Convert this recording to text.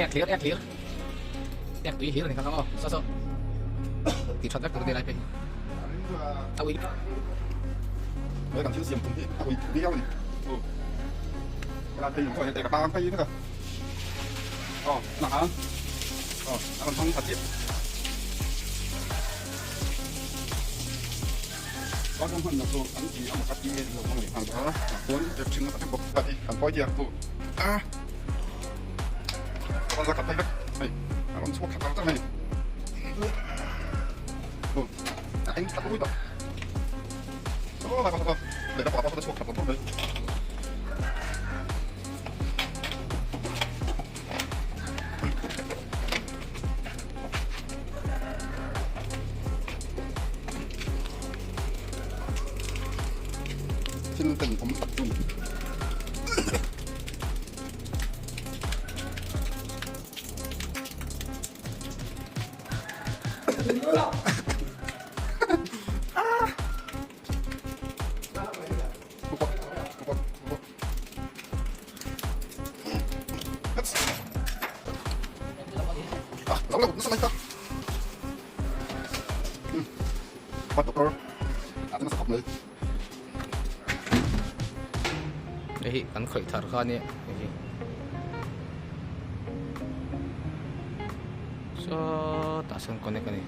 Ek hlir, ek hlir. Ek tui hlir a ni kha kha aw. Saw saw. Tih that vek tur a ni lai phei hi. A ui. He kan thil siam tum hi a ui viau a ni. Helai phei pawh hian ek a tang phei vek a. Aw, hnah a. Aw, a rawn hmang tha chiah. Chuan kan hman chu an ti a maw ka ti nge lo hmang leh nghal bawk a. Chuan ek thin nasa vek bawk. Ka ti kan pawi tia chu a. A rawn za khat phei vek hei. A rawn chhuak thla char char mai a ni. A eng thla ui tawh. Saw lai pawh saw leh ka pa pawh saw chhuak thla tawh mai. Thil ten awm tak chu ni. Hei hi kan khawih thar kha a nia hei hi sawtah sawn connect a ni.